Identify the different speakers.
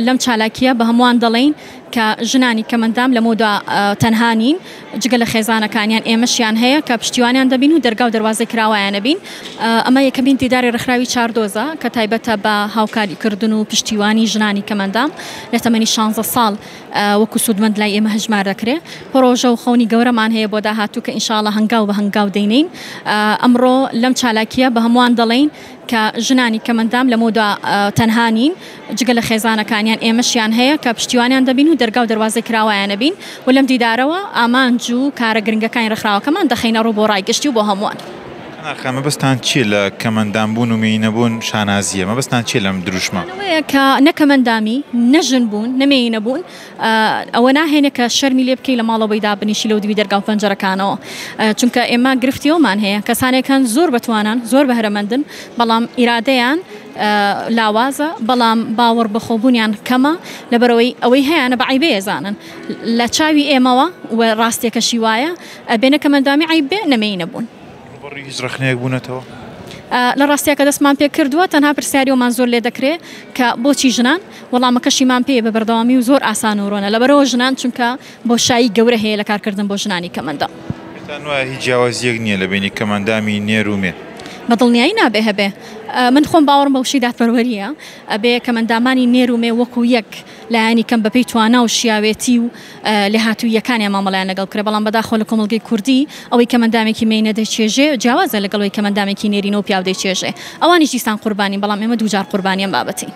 Speaker 1: لەم چالاکییە بە هەمووان دەڵێین کە ژنانی کەمەندام لەمەودا تەنها نین، جگە لە خێزانەکانیان ئێمەشیان هەیە کە پشتیوانیان دەبین و دەرگا و دەروازەی کراوەیان ئەبین. ئەمە یەکەمین دیداری ڕێکخراوی چاردۆزە کە تایبەتە بە هاوکاریکردن و پشتیوانی ژنانی کەمەندام لە تەمەنی 16 ساڵ وەکو سوودمەند لای ئێمە هەژمار دەکرێ. پڕۆژە و خەونی گەورەمان هەیە بۆ داهاتوو کە ئینشاڵڵا هەنگاو بە هەنگاو دەینێین. ئەمڕۆ لەم چالاکییە بە هەمووان دەڵێین کە ژنانی کەمەندام لەمەودا تەنها نین، جگە لە خێزانەکانیان ئێمەشیان هەیە کە پشتیوانیان دەبین و دەرگا و دەروازەی کراوەیان ئەبین و لەم دیدارەوە ئامانج و کارە گرنگەکانی ڕێکخراوەکەمان دەخەینە ڕوو بۆ ڕای گشتی و بۆ هەمووان.
Speaker 2: کەنار خان، مەبەستتان چییە لە کەمەندام بوون و مێینە بوون شانازییە؟ مەبەستتان چییە لەم دروشمە؟
Speaker 1: ئەوەیە کە نە کەمەندامی، نە ژن بوون، نە مێینە بوون، ئەوە ناهێنێ کە شەرمی لێ بکەی لە ماڵەوەی دابنیشی لەو دوی دەرگا و پەنجەرەکانەوە چونکە ئێمە گرفتی ئەومان هەیە کەسانێک هەن زۆر بەتوانان زۆر بەهرەمەندن بەڵام ئیرادەیان لاوازە بەڵام باوەڕ بەخۆبوونیان کەمە لەبەرەوەی ئەوەی هەیانە بە عیبەیە زانن لە چاوی ئێمەوە و ڕاستیەکەشی وایە ئەبێ نە کەمەندامی عیب بێ نەمێی نەبوون.
Speaker 2: ڕووبەڕووی هیچ ڕەخنەیەک بوونەتەوە؟
Speaker 1: لە ڕاستیا کە دەستمان پێ کردووە تەنها پرسیاری ئەومان زۆر لێ دەکرێ کە بۆچی ژنان؟ وەڵامەکەشیمان پێیە بە بەردەوامی و زۆر ئاسان و ڕوونە لەبەرئەوە ژنان چونکە بۆشایی گەورە هەیە لە کارکردن بۆ ژنانی کەمەندام.
Speaker 2: پێتان وایە هیچ جیاوازییەک نییە لە بەینی کەمەندامی نێر و مێ؟
Speaker 1: بە دڵنیایی نابێ هەبێ. من خۆم باوەڕم بە وشەی دادپەروەرییە. ئەبێ کەمەندامانی نێر و مێ وەکوو یەک لایەنی کەم بەپێی توانا و شیاوێتی و لێهاتووییەکانیان مامەڵەیان لەگەڵ بکرێت، بەڵام بەداخەوە لە کۆمەڵگەی کوردی ئەوەی کەمەندامێکی مێینە دەیچێژێ جیاوازە لەگەڵ ئەوەی کەمەندامێکی نێرینە و پیاو دەیچێژێ، ئەوانیش دیسان قوربانین، بەڵام ئێمە دووجار قوربانی ئەم بابەتەین.